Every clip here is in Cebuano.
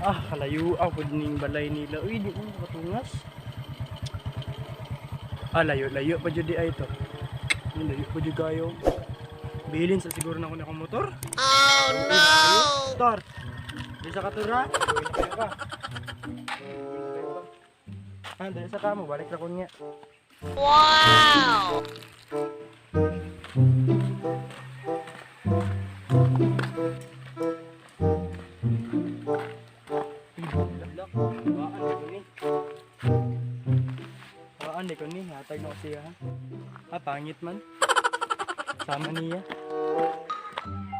Ah, kalayo ako ning balay nila. Uy, di mo katungas. Ah, layo, layo pa jud di ay to. Ay, layo pa jud kayo. Bilin sa siguro na ko na akong motor. Oh no! Motor. Di sa katura. Uy, na kayo ka. Uy, na kayo ka. Ah, dali sa kamo, balik ra ko niya. Wow! Waan ni. Waan ni ko ni, hatag na ko siya ha. Ah, pangit man. Sama niya.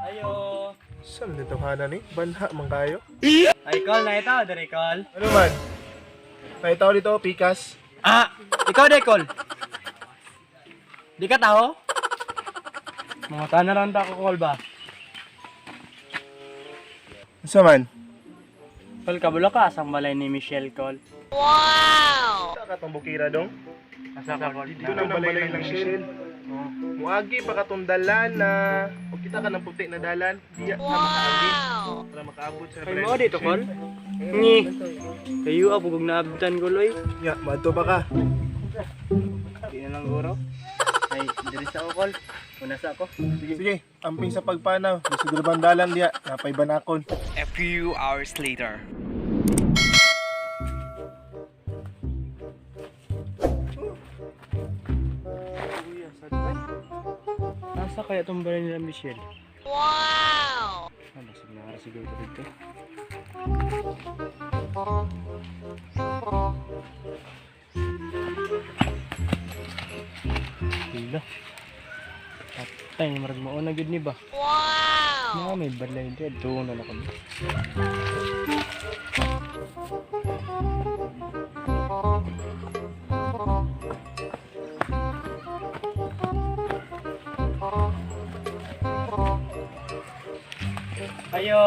Ayo. Saan dito hana ni? Banha man kayo. Ay, call na ito, dere call. Ano man? Nakita ko dito, pikas. Ah, ikaw de call. Di ka tao? Mga tanan ta ako call ba? Unsa man? Call kabulo ka asang balay ni Michelle call. Sa katong bukira dong. Asa ka call? Dito nang balay ng Michelle. Oh. Muagi pa katong dalan na o kita ka ng puti na dalan, diya ka makaagi para makaabot sa Ay balay mo ng dito call. Michelle. Ngi. Kayo abog naabtan ko loy. Ya, madto pa ka. Di na lang guro. Ay, diri sa ako call. Una sa ako. Sige, sige, amping sa pagpanaw. Gusto diri bang dalan diya, napay banakon. A few hours later. Kuya, sad ba? Nasa kaya itong balay nila Michelle? Wow! Ah, basig na ara siguro ito dito. Hila. Patay, marag mauna gyud ni ba? Wow! Na may balay dito, doon na lang kami. Ayo!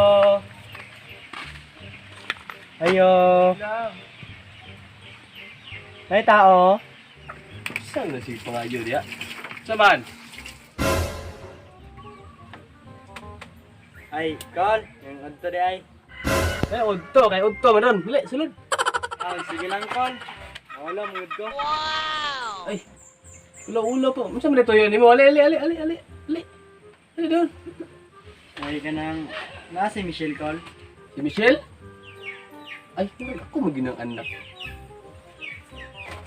Ayo! May tao? Saan na si pangayo diya? Saman? Ay, call. Yung adto di ay. Eh, udto, kay udto man ron. Dili, sulod. Ah, sige lang, call. Wala, mungod ko. Ay. Ulo-ulo po. Unsa man ito yun nimo? Ali, ali, ali, ali, ali. Ali. Ali doon. Ay ka nang... Na si Michelle, call. Si Michelle? Ay, ako maginang anak.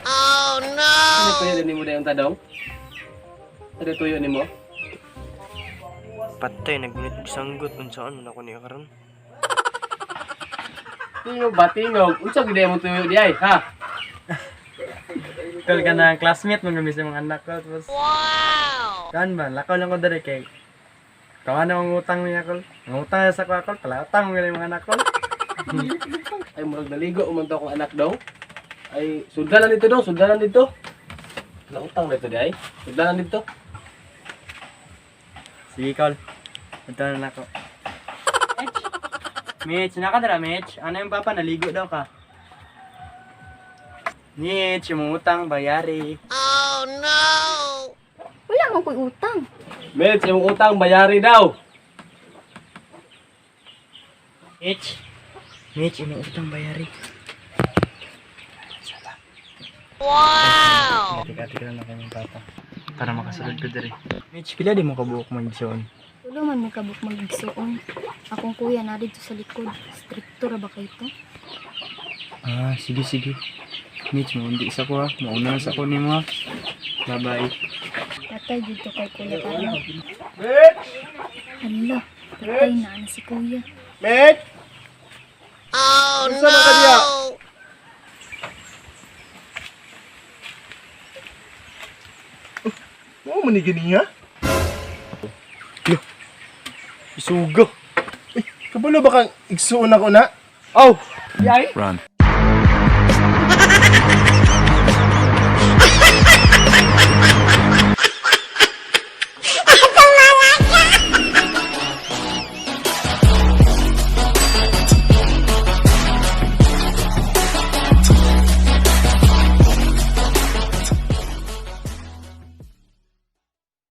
Oh no. Ano tuyo nimo dayon tadong? Ano tuyo nimo? Patay, nagunit og sanggot. Unsaan man ako niya karon? Tingog ba tingog? Unsa gid mo tuyo di ay, ha? Call ka na classmate mo sa mga anak ko. Tapos, wow! Kan ba, lakaw lang ko dere kay... Kawa na ang utang niya, call. Ang utang niya sa kwa, call. Pala utang mo yung mga anak ko. Ay murag naligo man to akong anak daw. Ay sudlan na dito daw, sudlan na dito. Nautang na ito di ay. Sudlan na dito. Sige, call. Ito na lang ako. Mitch! Mitch, nakadara, Mitch. Ano yung papa? Naligo daw ka. Mitch, yung utang, bayari. Wala man ko'y utang. Mitch, yung utang bayari daw. Mitch! Mitch, yung utang, bayari. Wow! Tika-tika lang ako yung papa. Para makasulod ko diri. Mitch, pila di mo kabuok magsoon? Wala man may kabuk magigsuon. Akong kuya na dito sa likod. Stricto ra ba kay to? Ah, sige, sige. Mitch, maundi isa ko ha. Mauna na sa ko nimo ha. Bye-bye. Patay dito kay kuya karon. Mitch! Hala, patay na na si kuya. Mitch! Oh no! Unsa man ka diya? Mo man ni ganiya? Isuga! Kabalo ba kang igsuon ako na? Oh, yay. Run.